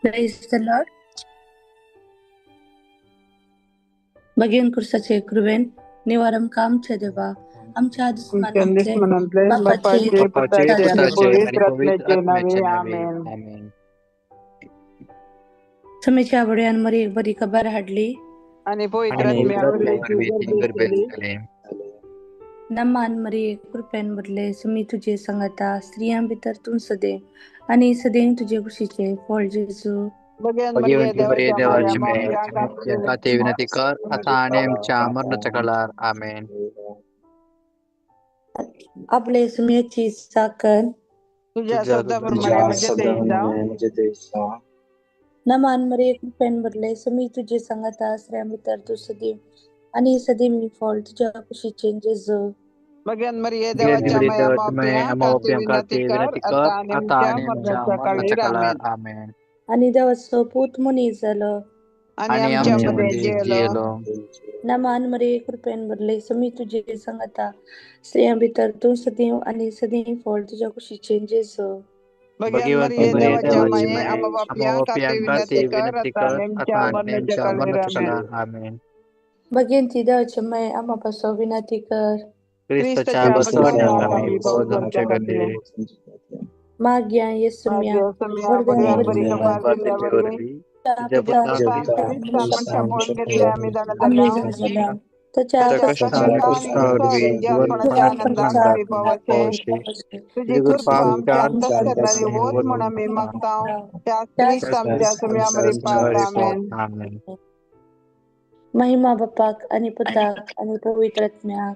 Praise the Lord. भगेन कुर्साचे कृपेन निवारम कामचे देवा आमच्या दुस्मानांतले दुस्मनांतले बापाचे बापाचे बापाचे पुताचे आणि पुताचे आणि पवित्र पवित्र आत्म्याचे नावे आत्म्याचे नावे आमेन. आमेन. समेच्या आवड्यान मरी बरी खबर हाडली. आणि पवित्र आणि आत्म्या पवित्र वरवीं आत्म्या ती वरवीं ती गर्भेत गर्भेत जाली. जाली. नमान मरिये कृपेन भरले सुमी तुझे संगता स्त्रियां भितर तूं सदैव आणि सदैव तुझे कुशीचे फळ जेजू. भगवान मरिये भगवंती मरिये देवाच्या देवाची माया माये माफिया आमच्या खातीर विनंती कर आता आणि आमच्या मरणाच्या काळार आमेन. आपले सुमयेची साकर तुझ्या तुझ्या शब्दाप्रमाणे तुझ्या म्हणजे ते जाव. नमान मरिये कृपेन भरले सुमी तुझे संगता स्त्रियां भितर तूं सदैव आणि सदैव फळ तुझ्या कुशीचे जेजू. भगवान मरिये भगवंती देवाच्या मरिये माया देवाची माये माफिया आम्हा खातीर पाप्यांखातीर विनंती कर विनंती कर आता आणि आता आमच्या आणि आमच्या मरणाच्या मरणाच्या काळार काळार आमेन. आमेन. आणि देवाचो पूत मनीस जालो. आणि आणि आमच्या आमच्या मध्ये मध्ये जियलो. जियलो. नमान मरिये कृपेन भरले सुमी तुझे संगता स्त्रियां भितर तूं सदैव आणि सदैव फळ तुझ्या कुशीचे जेजू. भगवान भगवंती मरिये मरिये देवाच्या देवाची माये माये आम्हा आम्हा पाप्यां खातीर पाप्यांखातीर विनंती कर विनंती आता कर आणि आता आमच्या आणि मरणाच्या आमच्या काळार मरणाच्या आमेन. काळार आमेन. भगवंती देवाचे माये आम्हा पासो विनंती कर. क्रिस्ताच्या ख्रिस्ताच्या बसवण्यात बसवण्यात आम्ही आम्ही पावत पावत आमच्या आमच्या खातीर. खातीर. माग्या येसुम्या मागीर सुम्या वरदान बडव्यान बरी बरी कबार दिल्ल्या वरवीं वरवीं तुझ्या तुझ्या पुता कृपा क्रिस्तान मनशां पळोवन घेतले आमी जाणा आमी जाल्या. जाणा ताच्या तुझ्या ताच्या कष्टान कश्टान क्रिस्ता क्रिस्ता वरवीं वरवीं जिवानपणाच्या आनंदाक आमी पावचे. पावशे. तुजी तुझी कृपा कृपा आमच्या आमच्या अंतस्करणांनी अंतस्करणांनी वत वत म्हूण आमी मागता. त्या त्याच क्रिस्त आमच्या सुम्या मरी पावत. आमेन. आमेन. महिमा बापाक आणि पुताक आणि पवित्र आत्म्याक.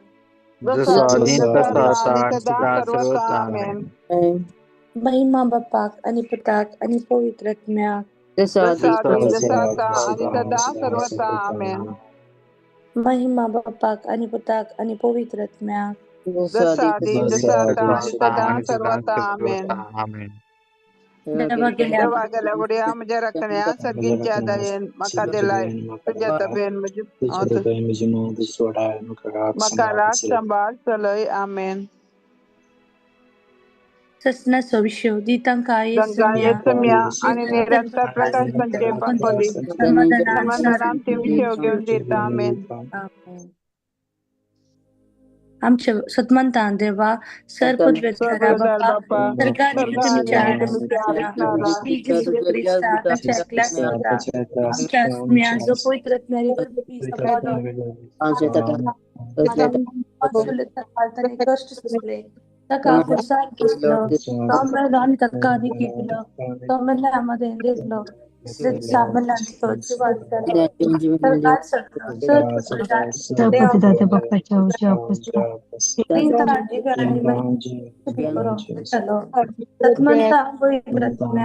जसो जसो आदीन आदीन तसो तसो आता आता आणि आणि सदा सदा सर्वथा सर्वथा आमेन. आमेन. महिमा बापाक आणि पुताक आणि पवित्र आत्म्याक. जसो जसो आदीन आदीन जसो आता आणि सदा सर्वथा आमेन. महिमा बापाक आणि पुताक आणि पवित्र आत्म्याक. जसो आदीन जसो आता आणि तसो सदा आता आणि सदा सर्वथा आमेन. सर्वथा आमेन. देवा गेल्या देवा गेल्या उडया म्हज्या राखण्या सर्गीच्या दयेन म्हाका दिलाय तुज्या दबेन म्हजी म्हाका राख सांबाळ चलय. आमेन. ससनाचो विश्व दितांका तांकां येसुम्या येसुम्या आणि निरंतर प्रकाश तांचे पापली समाधानान समाधानान ती विशेव घेवन दिता. आमेन. आमेन. आमच्या सतमंतान देवा सर पदवेदारा सर्वदार बापा बापा सरकार स्वर्ग तुमच्या आणि तुमच्या आरक्षणाला श्री जेजू क्रिस्ता ताच्या एकल्याच पुता आमच्या आत्म्या जो पवित्र आत्म्याने गर्भवती सभालो ताणे कश्ट सोंसले ताका खुर्सार बसलो तो मेलो आनी ताका आनी केलो तो मेल्ल्या मदें देंवलो सामलांचो जिवात जालो सरकार सगळो सर पदवेदार देवा सपतिदाते बाप्पाच्या उजव्या सतमंता पवित्र आत्म्या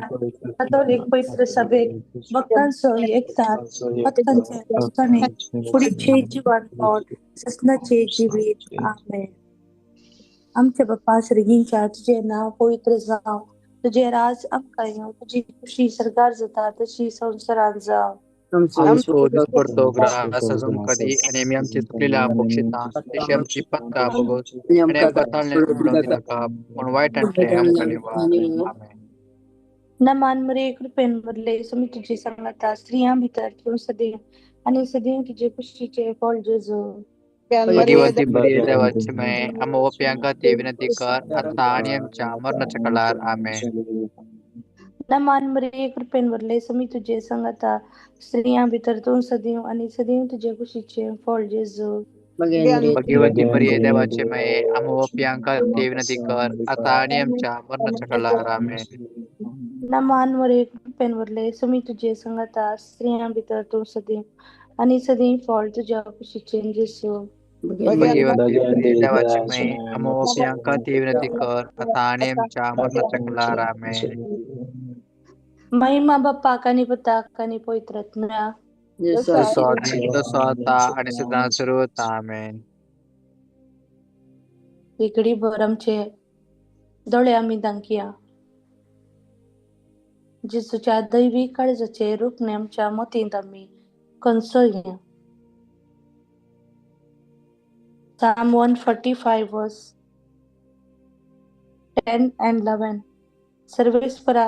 कॅथोलिक पवित्र सभेक भक्तांचो एकचार भक्तांचे सुचणे फुडचे जीवन ससनाचे जिवीत. आमेन. आमच्या बाप्पा श्रीगींच्या तुझे नाव पवित्र जावं तुझे राज आमकां येवं तुजी खुशी सरकार जाता तशी संवसारांत जावं. आमचो दिसपडतो ग्रास अजून कधी आणि आम्ही आमची चुकलेल्या बक्षिता तशी आमची पत्ता बघत आणि आमकां ताळण्यात उडोवन दिनाका पूण वायटांतले आमकां निवार. आमेन. नमान मरिये कृपेन भरले सुमी तुझी संगता स्त्रियां भितर तूं सदैव आणि सदैव तुझे कुशीचे फळ जेजू. भगवंती मरिये देवाची माये आम्हा पाप्यांखातीर विनंती कर आता आणि आमच्या मरणाच्या काळार आमेन. नमान मरिये कृपेन भरले सुमी तुझे संगता स्त्रियां भितर तूं सदैव आणि सदैव तुझे कुशीचे फळ जेजू. भगवंती मरिये देवाची माये आम्हा पाप्यांखातीर विनंती कर आता आणि आमच्या मरणाच्या काळार आमेन. नमान मरिये कृपेन भरले सुमी तुझे संगता स्त्रियां भितर तूं सदैव आणि सदैव फळ तुझ्या कुशीचे जेजू. भगवंती मरिये देवाची माये आम्हा पाप्यांखातीर विनंती कर आता आणि आमच्या मरणाच्या काळार आमेन. महिमा बाप्पाक आणि पुताक आणि पवित्र आत्म्याक. जसो आदीन तसो आता आणि सदा सर्वथा. आमेन. इकडी भर आमचे दोळे आमी दांकया जेजूच्या दैवी काळजाचे रुपणे आमच्या मतींत आमी कंसोया. Psalm 145 verse 10 and 11. सर्वेस्परा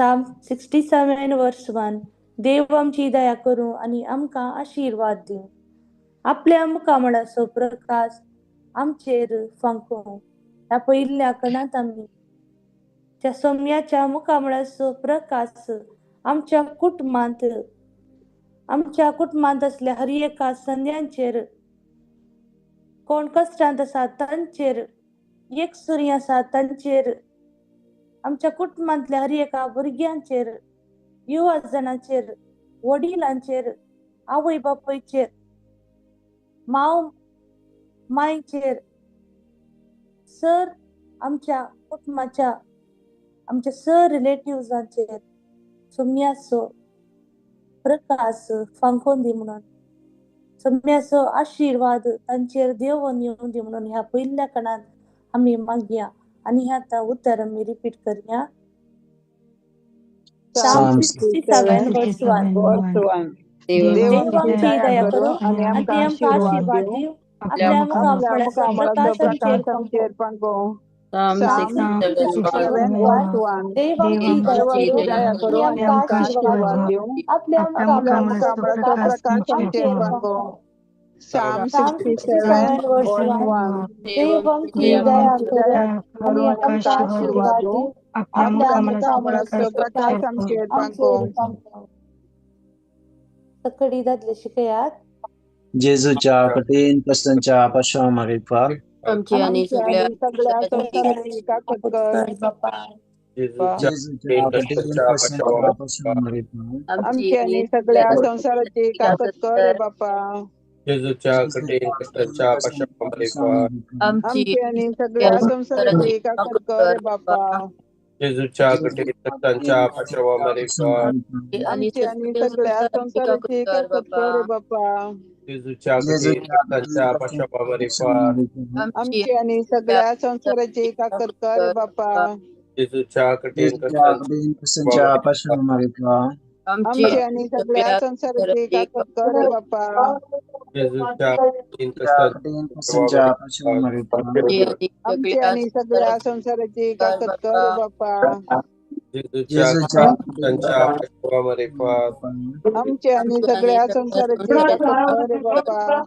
Psalm 67 verse 1. देव आमची दया करूं आनी आमकां आशिर्वाद दिवं. आपल्या मुखामळाचो प्रकाश आमचेर फांकोवं. ह्या पयल्या कणांत आमी त्या सोम्याच्या मुखामळाचो प्रकाश आमच्या कुटुंबांत, आमच्या कुटुंबांत आसल्या हर एका संद्यांचेर, कोण कश्टांत आसा तांचेर, एक सुरी आसा तांचेर, आमच्या कुटुंबांतल्या हर एका भुरग्यांचेर, युवा जाणांचेर, वडिलांचेर, आवय बापायचेर, माव मायचेर, सर आमच्या कुटुंबाच्या आमच्या सर रिलेटिव्जांचेर सोम्याचो प्रकाश फांकोवन दी म्हणून, सोम्याचो आशिर्वाद तांचेर देवून येवन दी म्हणून ह्या पयल्या कणांत आमी मागया. आनी ह्या आतां उतर आमी रिपीट करया. Psalm Psalm 67 verse 1. Verse 1. देव देव आमची आमची दया दया करूं करूं आनी आनी आमकां आमकां आशिर्वाद आशिर्वाद दिवं. दिवं. आपल्या आपल्या मुखामळाचो मुखामळाचो प्रकाश आमचेर प्रकाश आमचेर फांकोवं. फांकोवं. Psalm Psalm 67 67 verse verse 1. देव आमची देव दया आमची करूं दया आनी करूं आनी आमकां आमकां आशिर्वाद आशिर्वाद दिवं. दिवं. आपल्या आपल्या मुखामळाचो मुखामळाचो प्रकाश प्रकाश आमचेर आमचेर फांकोवं. फांकोवं. Psalm Psalm 67 67 verse verse 1. 1. देव आमची देव दया आमची करूं दया आनी करूं आनी आमकां आमकां आशिर्वाद आशिर्वाद दिवं. दिवं. आपल्या आपल्या मुखामळाचो मुखामळाचो प्रकाश प्रकाश आमचेर आमचेर फांकोवं. फांकोवं. सकाळी दादले शिकयात. जेजूच्या कठीण कश्टांच्या पाशांव मारिफात आमची आनी आमची सगळ्या आनी सगळ्या संवसाराची काकत कर बापा. जेजूच्या जेजूच्या कठीण कठीण कश्टांच्या कश्टांच्या पाशांव पाशांव मारिफात आमची आमची आनी आनी सगळ्या सगळ्या संवसाराची काकत कर बापा. जेजूच्या जेजूच्या कठीण कठीण कश्टांच्या कश्टांच्या पाशांव पाशांव मारिफात मारिफात आमची आमची आनी आनी सगळ्या सगळ्या संवसाराची संवसाराची काकत काकत कर कर बापा. बापा. जेजूच्या कठीण जेजूच्या कश्टांच्या कठीण पाशांव कश्टांच्या पाशांव मारिफात मारिफात आनी आमची आनी सगळ्या सगळ्या संवसाराची काकत संवसाराची कर काकत कर बापा. बापा. जेजूच्या कठीण जेजूच्या कठीण कश्टांच्या कश्टांच्या पाशांव पाशांव मारिफात मारिफात आमची आमची आनी आनी सगळ्या सगळ्या संवसाराची संवसाराची काकत काकत कर कर बापा. बापा. जेजूच्या कठीण जेजूच्या कश्टांच्या कठीण कश्टांच्या पाशांव मारिफात आमची आमची आनी आनी सगळ्या सगळ्या संवसाराची संवसाराची काकत काकत कर बापा. जेजूच्या कठीण जेजूच्या कश्टांच्या कठीण पाशांव कश्टांच्या पाशांव मारिफात मारिफात आमची आनी आमची सगळ्या आनी सगळ्या संवसाराची संवसाराची कर काकत कर बापा. बापा. जेजूच्या जेजूच्या कठीण कठीण कश्टांच्या पाशांव मारिफात आमची आनी आमची आनी सगळ्या सगळ्या संवसाराची संवसाराची काकत कर काकत बापा.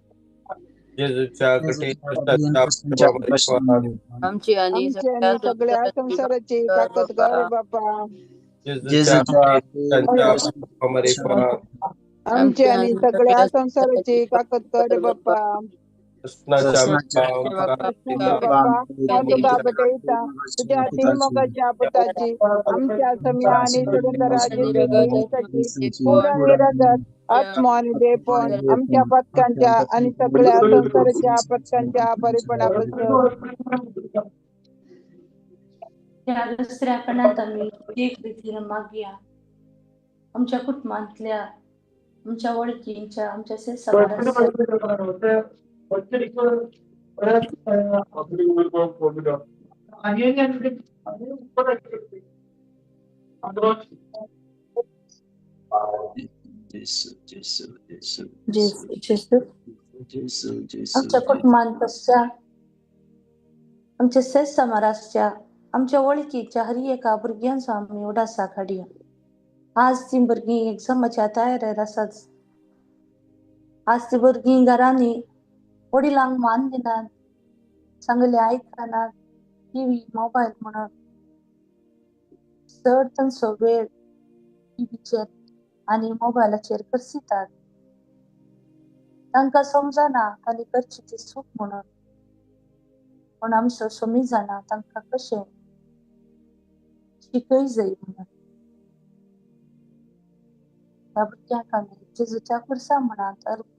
जेजूच्या कठीण जेजूच्या कठीण कश्टांच्या कश्टांच्या पाशांव पाशांव मारिफात मारिफात आमची आणि आमची सगळ्या आनी सगळ्या संवसाराची संवसाराची काकत कर काकत कर बापा. बापा. जेजूच्या जेजूच्या कठीण कठीण कश्टांच्या कश्टांच्या पाशांव पाशांव मारिफात मारिफात आमची आमची आनी आणि सगळ्या सगळ्या संवसाराची संवसाराची काकत काकत कर कर बापा. बापा. कृष्णाच्या कृष्णाच्या बापा बापा कृष्णाच्या आमकां बापा, बापा हांव तुका तुका भेटयता, तुज्या पुताची मोगाच्या पुताची, आमच्या आमच्या सम्या आनी सगळ्या सुरेंद्रा जेजू क्रिस्ताची क्रिस्ताची कूड कूड आणि रगत, आणि आत्मो आणि देवपण आमच्या पथकांच्या आणि सगळ्या संवसाराच्या पथकांच्या परिपणापासून. ह्या दुसऱ्या कणांत आमी एक रितीन मागया. आमच्या कुटुंबांतल्या, आमच्या वळखींच्या, आमच्या समाजाच्या जेजू जेजू जेजू जेजू जेजू जेजू जेजू आमच्या कुटुंबांत आसच्या, आमच्या सेस समारासच्या, आमच्या वळखीच्या हर एका भुरग्यांचो आमी उडासा काडया. आज ती भुरगीं एग्जामाच्या तयारेर आसात. आज ती भुरगीं घरांनी वडिलांक मान दिनात, सांगले आयकनात, टिवी मोबायल म्हणून चड तांचो वेळ टिवीचेर आनी मोबायलाचेर खर्चितात. तांकां समजना तांणी करची ती चूक म्हणून, पूण आमचो सोमी जाणा तांकां कशें शिकय जाय म्हणून. ह्या भुरग्यांक आमी जेजूच्या खुर्सा म्हणात अर्पी.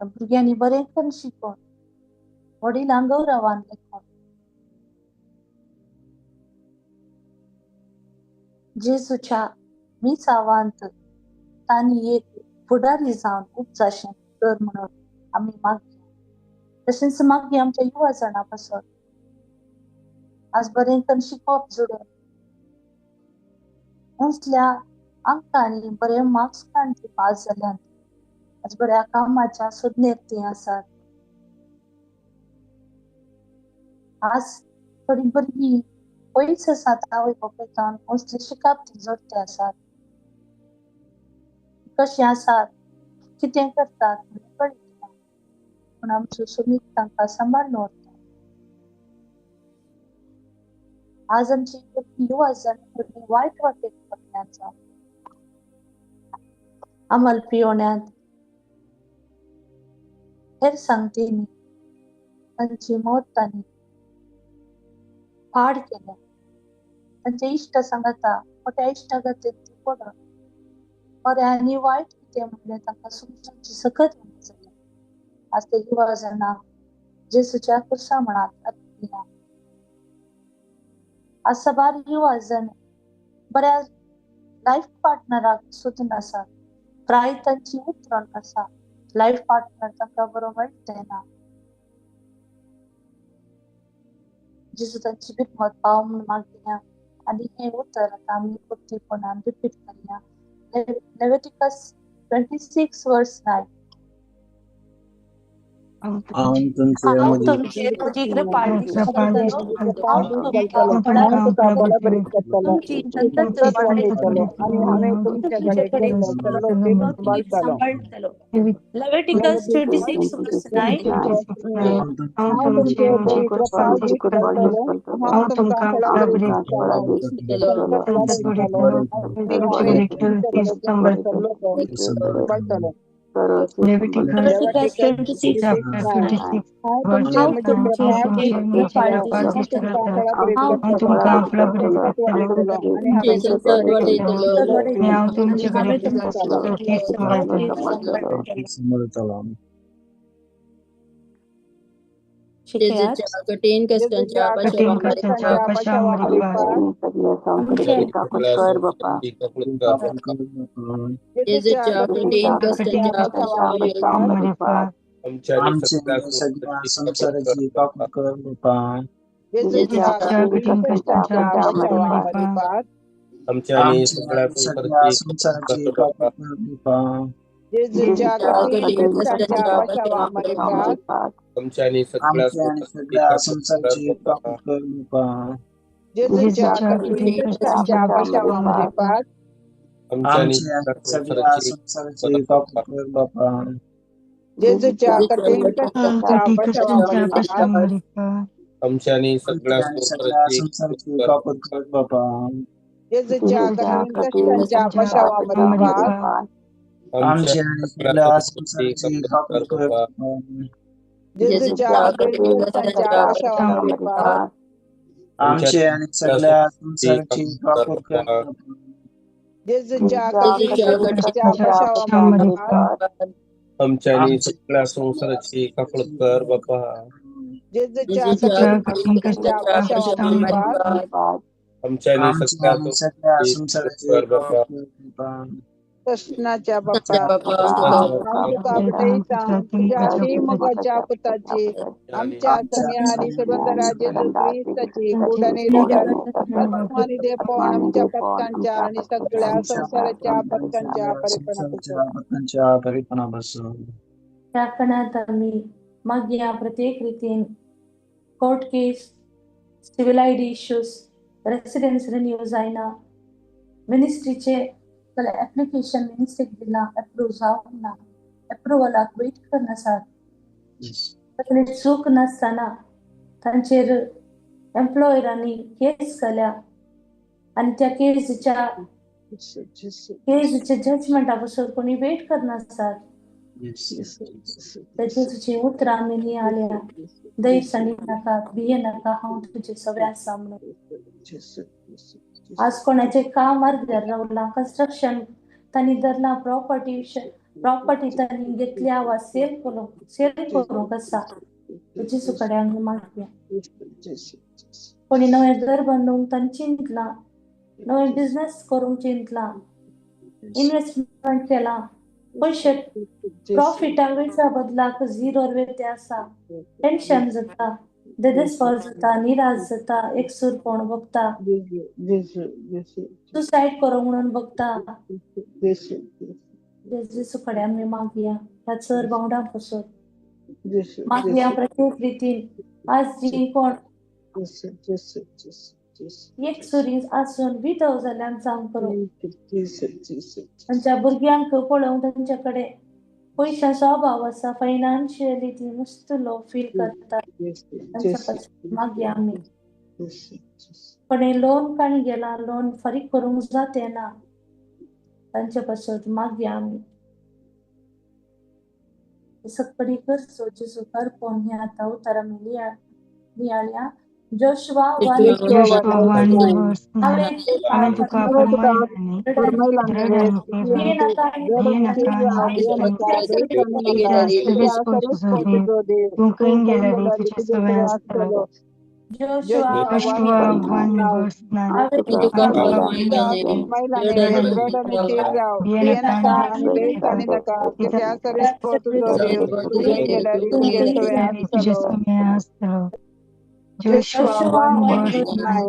भुरग्यांनी बरें करून शिकोवन वडिलांक गौरवान लेखून जेजूच्या मिसावांत तांणी एक फुडारी जावन उपजाशें कर म्हणून आमी मागया. तशेंच मागया आमच्या युवा जाणां पासत आज बरें करून शिकोवप जोडून उंचल्या अंकांनी बरे मार्क्स काडून ती पास जाल्यात. आज बऱ्या कामाच्या सोदनेर ती आसात. आज थोडी भुरगीं पयस आसात आवय बापायतान असले शिकाप ती जोडते आसात, कशें आसात, कितें करतात म्हणून कळना, पूण आमचो सुमीत तांकां सांबाळून व्हरता. आज आमची युवा जाण भुरगीं वायट वाटेक पडल्यात, अमल पियोण्यांत, हेर सांगतींनी तांची मौत तांणी पाड केल्या. तांचे इश्ट सांगता मोठ्या इश्टागतीन ती पडून बरें आनी वायट कितें म्हणलें तांकां समजूची सकत जाल्या. आज ते युवा जाणां जेजूच्या कुर्सा म्हणात आत्मिया. आज साबार युवा जाण बऱ्या लायफ पार्टनराक सोदून आसात, प्राय तांची उतरण आसा, लायफ पार्टनर तांकां बरो मेळटा ना. जेजू तांची बिरमत पाव म्हूण मागया आनी हें उतर आतां आमी भक्तीपणान रिपीट करया. Leviticus 26:9. हांव तुमचे हांव मदीं तुमचेर म्हजी कृपा करतलो, हांव तुमकां तुमची संतत वाडयतलो तुमचे कडेन सांबाळटलो. Leviticus 26:9. Leviticus 26:9. हांव तुमचेर म्हजी कृपा हांव सांबाळटलो. शिकयात. कठीण कश्टांच्या आमचे सगळ्या संसाराची काकूट कर बापा. आमच्या आमचे सगळ्या संसाराची काकूट कर बापा. आमच्या आणि सगळ्या आमचे आणि सगळ्या संसाराची काकूट कर बापा. आमच्या आणि आमचे आणि सगळ्या संसाराची काकूट कर बापा. आमच्या आणि सगळ्या आमचे आणि सगळ्या संसाराची संसाराची काकूट कर बापा. आमच्या आमचे आणि सगळ्या संसाराची काकूट कर बापा. आमचे आणि सगळ्या संसाराची काकूट कर बापा. आमच्या आणि आमचे सगळ्या संसाराची काकूट कर बापा. आमच्या आणि आमचे सगळ्या आणि सगळ्या संसाराची संसाराची कर बापा. काकूट कर बापा. कृष्णाच्या बाप्पा, हांव तुका भेटयतां तुज्या अतिमोगाच्या पुताची, आमच्या आमच्या सगळ्या आणि आणि सुरंदरा जेजू क्रिस्ताची कूड आणि रगत आत्मा आणि देवपण आमच्या पत्कांच्या आणि सगळ्या आमच्या संसाराच्या पत्कांच्या सगळ्या परिपणापासून. संसाराच्या पत्कांच्या परिपणापासून. त्या कणात आमी मागया प्रत्येक रितीन court case, civil ID issues, residence renew जायना, मिनिस्ट्रीचे जाल्यार एप्लिकेशन मिनिस्ट्रीक दिलां एप्रूव जावंक ना, एप्रुवलाक वेट करनासात, कसली चूक नासतना तांचेर एम्प्लॉयरांनी केस घाल्या आनी त्या केसीच्या केसीच्या जजमेंटा पसून कोणी वेट करनासात. त्या जेजूची उतरां आमी नियाळ्या, धैर्य सांगी नाका, भिये नाका, हांव तुजे सगळें आसा म्हणून. आज कोणाचें काम अर्द्यार रावलां, कन्स्ट्रक्शन तांणी धरलां, प्रॉपर्टी तांणी घेतल्या वा सेल करूंक आसा, जेजू कडेन आमी मागया. कोणी नवें घर बांदूंक तांणी चिंतलां, नवें बिजनस करूंक चिंतलां, इन्वेस्टमेंट केलां, पयशे प्रॉफिटा वयच्या बदलाक झिरोर वयते आसा, टेन्शन जाता, देदेस्पर जाता, निराश जाता, एकसूरपण बघता, सुसायड करूंक म्हणून बघता. जेजू कडेन आमी मागया ह्या चर भावंडां पसून मागया प्रत्येक रितीन आज जी कोण एक सुरी आसून विधव जाल्यान जावंक करूं. तांच्या भुरग्यांक पळोवंक तांचे कडेन पयशांचो अभाव आसा, फायनान्शियली ती मस्त लो फील करतात. तांच्या पासून मागया आमी. कोणें लोन काणी गेला, लोन फारीक करूंक जाते ना, तांचे पासत मागया आमी. सगळी करचो जेजू करपोन हे आतां उतार आमी नियाळया. Joshua 1 verse 9. हांवें तुका फर्मायलां तुज्या सर्वीस करचो देव, तूं खंय गेल्यार तुजे सवें आसतलो. Joshua 1 verse 9. हांवें तुका तुजे सवें आसतलो. Joshua 1 verse 9.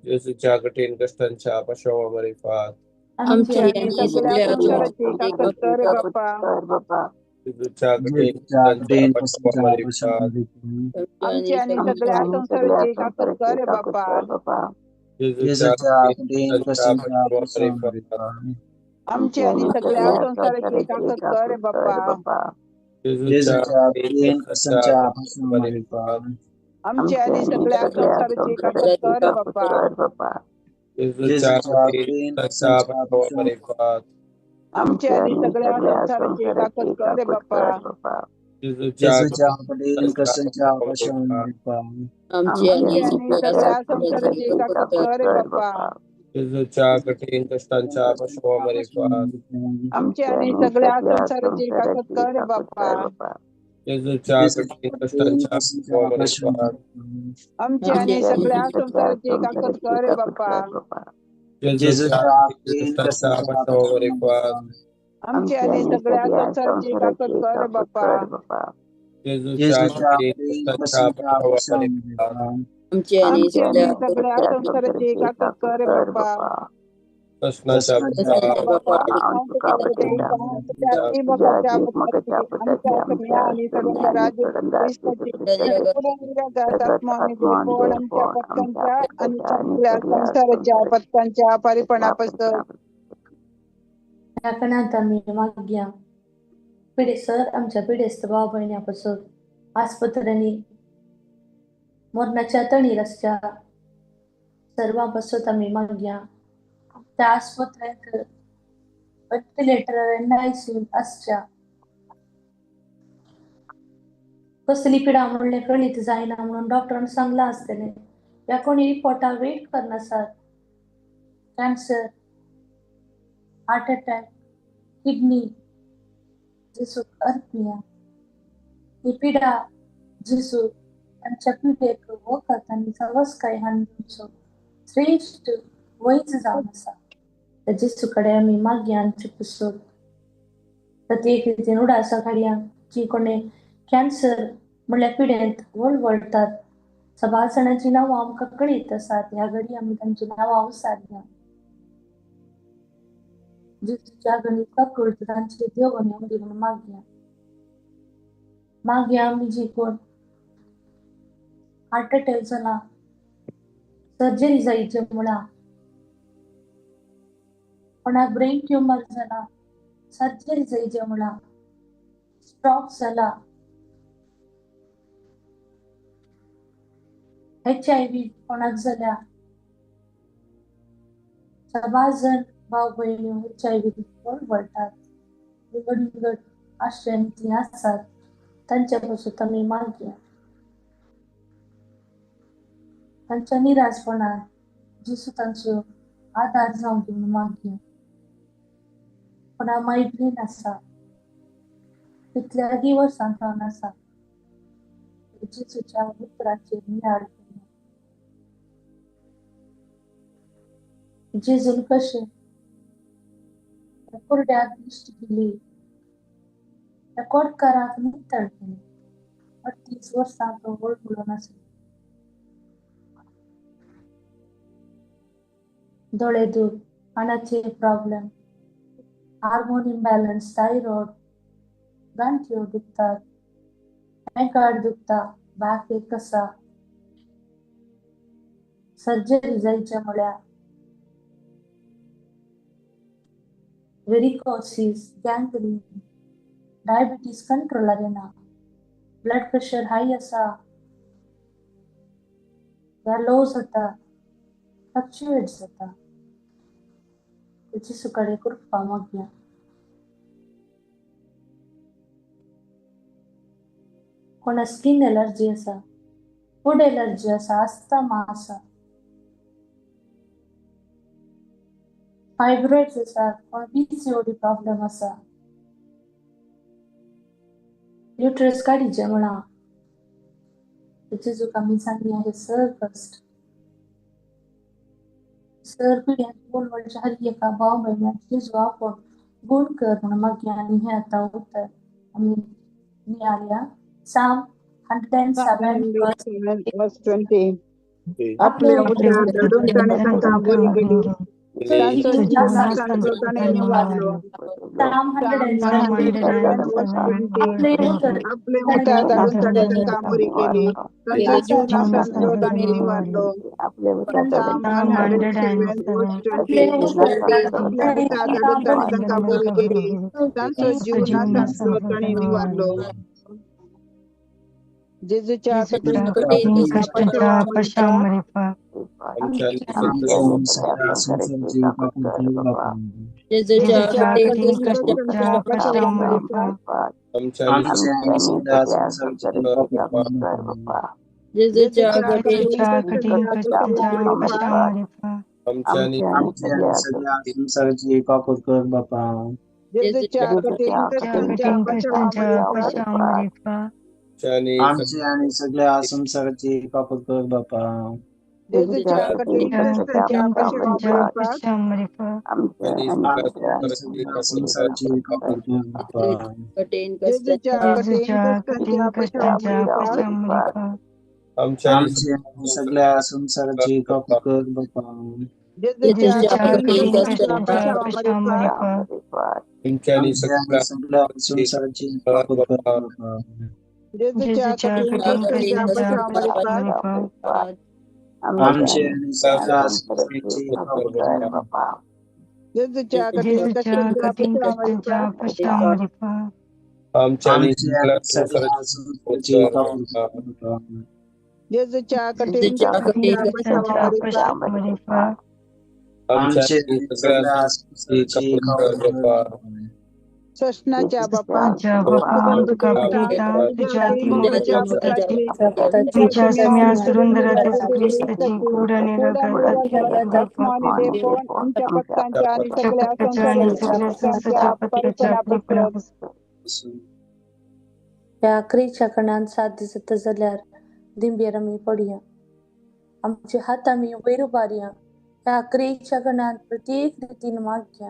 जेजूच्या कठीण कष्टांच्या पाशावामारिफात आमची आणि सगळ्या संसाराची काकत कर बाप्पा. जेजूच्या कठीण कष्टांच्या पाशावामारिफात आमची आणि सगळ्या संसाराची काकत कर बाप्पा. जेजूच्या कठीण कष्टांच्या पाशावामारिफात आमची आणि सगळ्या संसाराची काकत कर बाप्पा. जेजूच्या कठीण कष्टांच्या पाशावामारिफात आमची आणि सगळ्या संसाराची काकत कर बाप्पा. जेजूच्या कठीण कष्टांच्या पाशावामारिफात आमची आणि सगळ्या संसाराची काकत कर बाप्पा. जेजूच्या कठीण कष्टांच्या पाशावामारिफात आमची आणि सगळ्या संसाराची काकत कर बाप्पा. जेजूच्या कठीण कष्टांच्या पाशावामारिफात आमची आणि सगळ्या संसाराची काकत कर बाप्पा. जेजूच्या कठीण कष्टांच्या पाशावामारिफात आमची आणि सगळ्या संसाराची काकत कर बाप्पा. जेजूच्या कठीण कष्टांच्या पाशावामारिफात आमची आणि सगळ्या संसाराची काकत कर बाप्पा. जेजूच्या कठीण कष्टांच्या पाशावामारिफात आमची आणि सगळ्या संसाराची काकत कर बाप्पा. प्रश्नाच्या संसाराच्या पत्तांच्या परिपणापासून राखणात आमी मागया. पिडेसर आमच्या पिडेस्त भाव भयण्यां पासून आस्पत्र्यांनी मरणाच्या तणीर आसच्या सर्वां पासून आमी मागया. त्या आस्पत्र्यांत व्हेंटिलेटर आयसीयू आसच्या कसली पिडा म्हणलें कळीत जायना म्हणून डॉक्टरान सांगलां आसतलें. ह्या कोणी रिपोर्टा वेट करनासात. कॅन्सर, हार्ट अटॅक, किडनी जेजूक अर्पिया. ही पिडा जेजू तांच्या पिडेक वखद आनी सवसकाय हाडून दिवचो श्रेश्ठ वैज जावन आसा. त्या जेजू कडेन आमी मागया आमचे पुस्तक प्रत्येक रितीन उडासा काडया जी कोणें कॅन्सर म्हणल्यार पिडेंत वळवळटात. सबार जाणांची नांवां आमकां कळीत आसात. ह्या घडी आमी तांची नांवां उसारया. जेजूच्या गणित काकूळट तांचे देवून येवंक दी म्हणून मागया. मागया आमी जी कोण हार्ट अटॅक जाला, सर्जरी जायचे मुळां, कोणाक ब्रेन ट्युमर जाला, सर्जरी जायचे मुळां, स्ट्रोक जाला, HIV कोणाक जाल्या, सबार जण भाव भयणी HIV वळवळटात. विंगड विंगड आश्रयान तीं आसात. तांच्या पासून आमी मागया. तांच्या निराशपणान जेजू तांचो आदार जावंक दी म्हणून मागया. कोणाक मायग्रेन आसा, कितल्यागी वर्सां सावन आसा, जेजूच्या उतराचेर नियाळ करुया. जेजून कशें त्या कुरड्याक दिश्ट दिली, त्या कोटकाराक नितळ केलें. 38 वर्सां तो वळवळून आसलो. दोळे दूख, कानाचे प्रॉब्लेम, हार्मोन इम्बॅलन्स, थायरॉइड, गांठयो दुखतात, एकाड दुखता, बॅक एक आसा, सर्जरी जायच्या म्हळ्यार, वेरिकोसिस, गँग्रीन, डायबिटीज कंट्रोलार येना, ब्लड प्रेशर हाय आसा वा लो जाता, फ्लक्चुएट जाता, जेजू कडेन कृपा मागया. कोणा स्कीन एलर्जी आसा, फूड एलर्जी आसा, अस्थमा आसा, फायब्रॉइड्स आसा, कोण पीसीओडी प्रॉब्लेम आसा, युट्रस काडीचे म्हणा, जेजूक आमी सांगया हे सर कश्ट सर पिड्यान बोल म्हणचे हर एका भाव भयण्याक जेजू आपोवन गुण कर म्हणून मागया. आनी हें आतां उतर आमी नियाळया. Psalm 107 verse 20. आपले उतार धाडून ताणें तांकां बरी केली, तांचो जीव नाशांतलो ताणें निवारलो. Psalm 107 verse 20. आपले उतर आपले उतार धाडून ताणें तांकां बरी केली, तांचो जीव नाशांतलो ताणें निवारलो. Psalm 107 verse 20. आपले उतार धाडून ताणें तांकां बरी केली, तांचो जीव नाशांतलो ताणें निवारलो. जेजूच्या कठीण कष्टाच्या पश्चाताप, जेजूच्या कठीण कष्टाच्या पश्चाताप, जेजूच्या कठीण कष्टाच्या पश्चाताप, जेजूच्या कठीण कठीण कष्टाच्या पश्चाताप, आमचे आणि सगळ्या संसाराची काकूत कर बापा. जेजूच्या कठीण कठीण कष्टाच्या कष्टाच्या पश्चाताप, पश्चाताप, संसाराची काकूत कर बापा. जेजूच्या कठीण जेजूच्या कठीण कष्टाच्या कष्टाच्या पश्चाताप, पश्चाताप, आमचे आणि सगळ्या संसाराची काकूत कर बापा. जेजूच्या जेजूच्या कठीण कठीण कष्टाच्या कष्टाच्या पश्चाताप, पश्चाताप, आमचे आणि सगळ्या संसाराची काकूत कर बापा. जेजूच्या जेजूच्या कठीण कठीण कष्टाच्या कष्टाच्या पश्चाताप, पश्चाताप, आमचे आणि सगळ्या संसाराची काकूत कर बापा. जेजूच्या कठीण जेजूच्या कष्टाच्या कठीण पश्चाताप, कष्टाच्या पश्चाताप, आमच्या आमचे आणि सगळ्या संसाराची काकूत कर बापा. जेजूच्या कठीण कठीण कष्टाच्या कष्टाच्या पश्चाताप, पश्चाताप, आमचे आणि सगळ्या संसाराची काकूत कर बापा. ससनाच्या बापा, तुझ्या बापा तुका पठयता तुझ्या अतिमोगाच्या उदकाची तुझ्या सम्या सुरुंदरा जेजू क्रिस्ताची गोड आणि रगताची कृपा आमच्या पथकांच्या आणि तुझ्या सगळ्या पथकाच्या आणि सगळ्या संसाराच्या संस्थेच्या पथकाच्या परिपणापासून. ह्या आखरीच्या कणान साथ दिसत जाल्यार दिंबेर आमी पडया, आमचे हात आमी वयर उबारया. ह्या आखरीच्या कणान प्रत्येक रितीन मागया.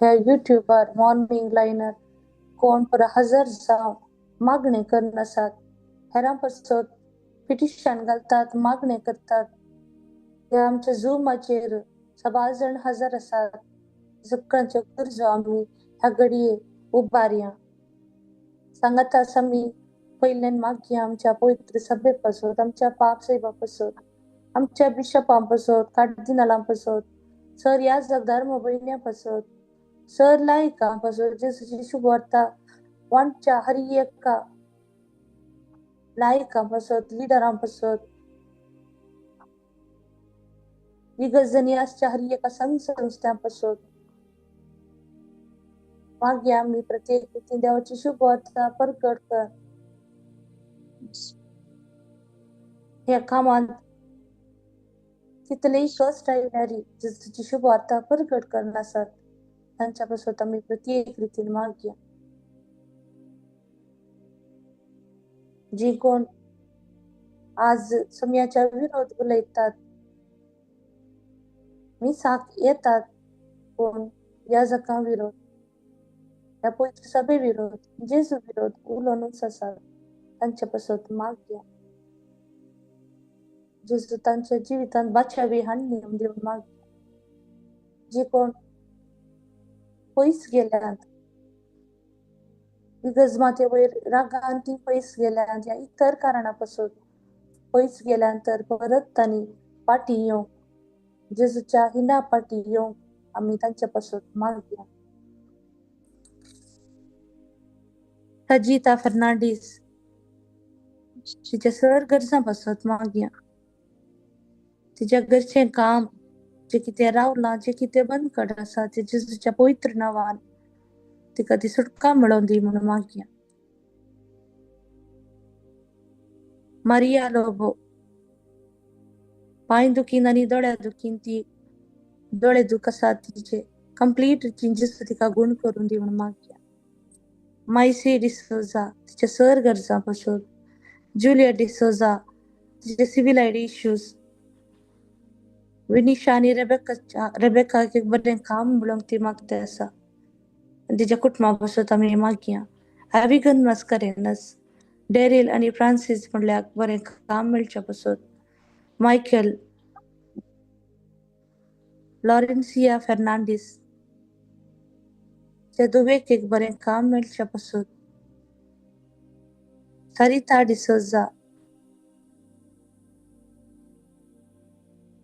ह्या युट्यूबार मॉर्निंग लायनर कोण पुरा हजर जावन मागणें करून आसात, हेरां पासत पिटिशन घालतात, मागणें करतात. ह्या आमच्या झुमाचेर सबार जाण हजर आसात, सगळ्यांच्यो गरजो आमी ह्या घडये उबारया. सांगात आसा आमी पयल्यान मागया आमच्या पवित्र सभे पासत, आमच्या पाप साहेबा पासत, आमच्या बिशपां पासत, कार्दिनालां पासत, सर ह्या धर्म भयण्यां पासत, सर लायकां पासत, जेजूची शुभवार्ता वांटच्या हर एका लायकां पासत, लिडरां पासत, इगर्जनी आसच्या हर एका संघ संस्थां पासत मागया आमी प्रत्येक रितीन देवाची शुभवार्ता परगट कर. ह्या कामांत कितलेय कश्ट आयल्यार जेजूची शुभवार्ता परगट करून आसात, तांच्या पासत आमी प्रत्येक रितीन मागया. जी कोण आज समयाच्या विरोध उलयतात, मिसाक येतात, कोण याजकां विरोध, ह्या पवित्र सभे विरोध, जेजू विरोध उलोवनूच आसात, तांच्या पासत मागया. जेजू तांच्या जिवितांत बाचावी हाडणी दिवन मागया. जी कोण पयस गेल्यांत, इगर्ज माते वयर रागान ती पयस गेल्यांत या इतर कारणां पासून पयस गेल्यान तर परत तांणी फाटीं येवंक, जेजूच्या हिना फाटीं येवंक आमी तांचे पासून मागया. सजिता फर्नांडीस तिच्या सर गरजां पासत मागया. तिच्या घरचें काम जें कितें रावलां, जें कितें बंदकड आसा तें जेजूच्या पवित्र नांवान तिका ती सुटका मेळोवन दी म्हणून मागया. मारिया लोबो पांय दुखीन आनी दोळ्या दुखीन ती दोळे दुख आसा तिचे कंप्लीट जेजू तिका गूण करून दी म्हणून मागया. मायसी डिसोजा तिच्या सर गरजां पासून, जुलिया डिसोजा तिचे सिवील आयडी इश्यूज, विनिशा आनी रेबेकाक एक बरें काम मेळोवंक ती मागता आसा आनी तिच्या कुटुंबा पासून आमी मागया. एविगन मास्करेनस, डेरील आनी फ्रांसीस म्हणल्यार बरें काम मेळचे पासून, मायकल, लॉरेन्सिया फेर्नांडीस त्या दुबेक एक बरें काम मेळचे पासून, सरिता डिसोजा,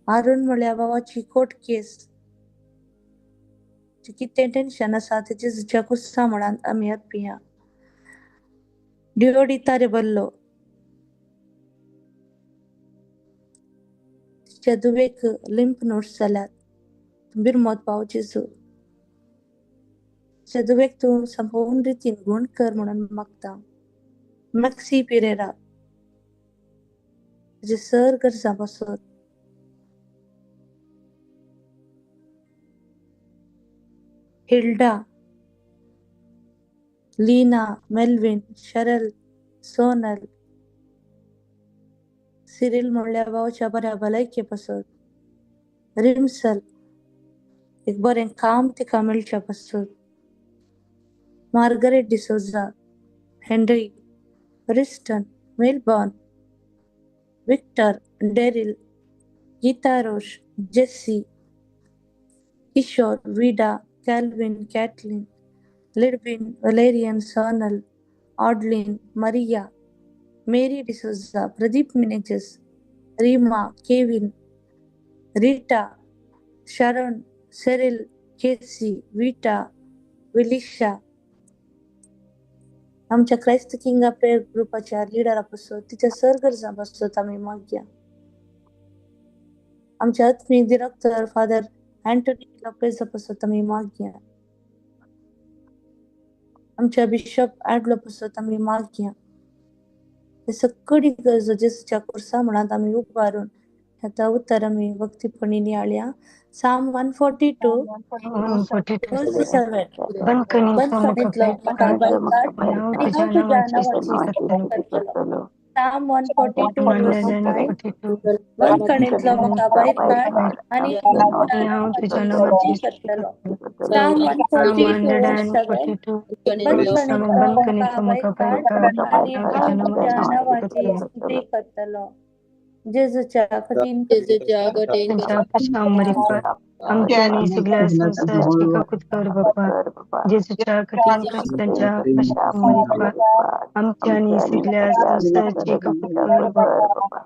अरुण म्हळ्यार बाबाची कोर्ट केस कितें टेन्शन आसा तेजे जेजूच्या कुर्सा म्हणान आमी अर्पिया. डिओडिता रेबल्लो तिच्या दुबेक लिंप नोट्स जाल्यात, बिरमोत पाव जेजू, तिच्या दुबेक तूं संपूर्ण रितीन गूण कर म्हणून मागता. मॅक्सी पिरेरा तिचे सर गरजां पासत, Hilda, Leena, Melvin, Cheryl, Sonal, Cyril म्हणल्यार भावाच्या बऱ्या भलायके पासत, रिमसल एक बरें काम तिका मेळचे पासत, Margaret D'Souza, Henry, Riston, Melbourne, Victor, Daryl, Geeta Rosh, Jesse, Kishore, Vida, Calvin, Caitlin, Lidwin, Valerian, Sonal, Adeline, Maria, Mary D'Souza, Pradeep Menezes, Reema, Kevin, Rita, Sharon, Cyril, Casey, Vita, Vilisha. आमच्या क्रायस्त किंगा prayer ग्रुपाच्या लिडरा पासून तिच्या sir गरजां पासून आमी मागया. आमच्या आत्मीक director father Antonie लोपेजा पासून आमी मागया. आमच्या bishop ऍडलो पासून आमी मागया. हे सगळी गरजो जेजूच्या कुर्सा म्हणात आमी उबारून ह्या उतर आमी भक्तीपणी नियाळया. Psalm 142 verse 7. बंदखणींतलो म्हाका भायर काड आनी हांव तुज्या नांवाची स्तुती करतलो. Psalm 142 verse 5. बंदखणींतलो म्हाका भायर काड आनी हांव तुज्या नांवाची स्तुती करतलो. Psalm 142 verse 7. बंदखणींतलो म्हाका भायर काड आनी हांव तुज्या नांवाची स्तुती करतलो. जेजूच्या कठीण आमच्या आणि सगळ्या संसाराची काकूत कर बापा, जेजूच्या कठीण कष्टांच्या पश्चातापामुळे आमच्या आणि सगळ्या संसाराची काकूत कर बापा,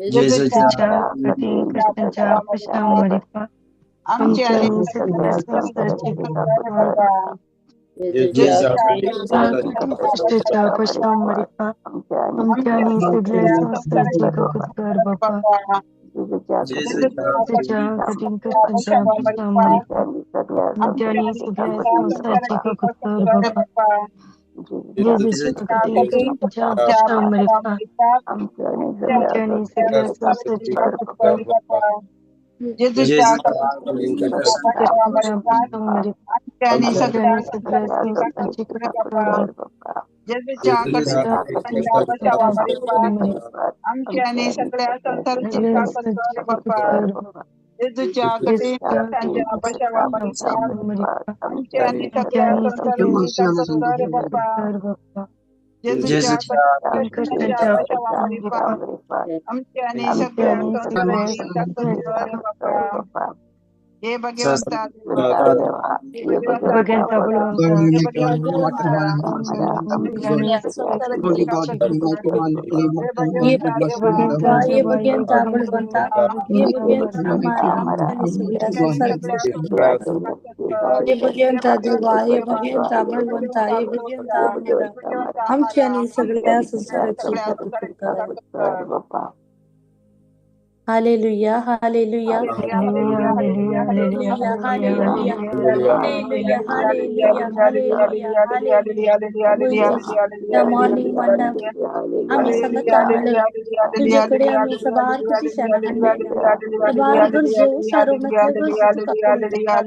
जेजूच्या कठीण कष्टांच्या पश्चातापामुळे आमच्या आणि सगळ्या संसाराची काकूत कर बापा, कष्टाच्या पश्चातापामुळे आमच्या आणि सगळ्या संसाराची काकूत कर बापा, जेजूच्या कठीण कष्टांच्या पश्चातापामुळे आमच्या आणि सगळ्या संसाराची काकूत कर बापा, जेजूच्या कठीण कष्टांच्या पश्चातापामुळे आमच्या आणि सगळ्या संसाराची काकूत कर बापा, जेजूच्या कष्टांच्या पश्चातापामुळे आमच्या आणि सगळ्या संसाराची काकूत कर बापा, जेजूच्या कठीण आमच्या आणि सगळ्या संसाराची काकूत कर बापा, जेजूच्या कठीण कष्टांच्या पश्चातापामुळे आमच्या आणि सगळ्या संसाराची काकूत कर बापा, जेजूच्या कठीण कष्टांच्या पश्चातापामुळे आमच्या आणि सगळ्या संसाराची काकूत कर बापा, हे भगवंता भगवंता बळवंता ये भगवंता ये भगवंता बळवंता ये भगवंता आम्हाला आणि सगळ्या संसाराची हे भगवंता देवा हे भगवंता बळवंता हे भगवंता आम्हाला आमची आणि सगळ्या संसाराची काकुळट कर. Hallelujah hallelujah hallelujah hallelujah hallelujah hallelujah hallelujah hallelujah hallelujah hallelujah. The morning manna आम्ही सांगता तुझ्याकडे आम्ही सबार खुशीशान हाडले सबार गरजो सारो मेथले गरजो तुका कळयता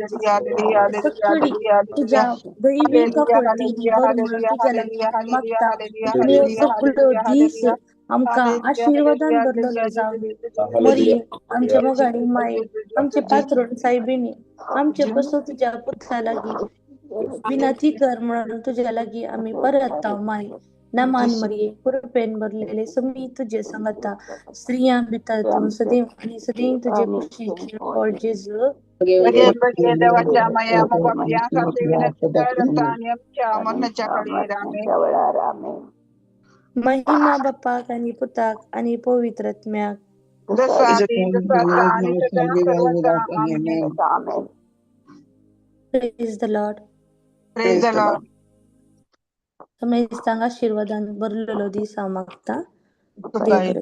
सगळी तुझ्या दैवी काकुळटीन भर म्हणून तुज्या लागीं मागता आनी ह्यो सगळ्यो दीस आमकां आशिर्वादान भरलेलो जावं मरिये आमच्या मोगाडी माये आमचे पात्रोण सायबिणी आमचे पासून तुज्या पुता लागीं विनंती कर म्हणून तुज्या लागीं आमी परत माय. नमान मरिये कृपेन भरलेले समी तुझे संगता स्त्रियां भितर तूं सदैव आणि सदैव तुझे कुशीचे फळ जेजू. भगे देवाच्या माया बापया विनंती कर आता आणि आमच्या मरणाच्या काळी आमेन. महिमा बापाक आणि पुताक आणि पवित्र आत्म्याक. जसा आदी तसा आता आणि सदा सर्वदा आमेन. Praise the Lord. Praise the Lord. समेस्तांक आशिर्वादान भरलेलो दीस हांव मागता. तुका देव बरें.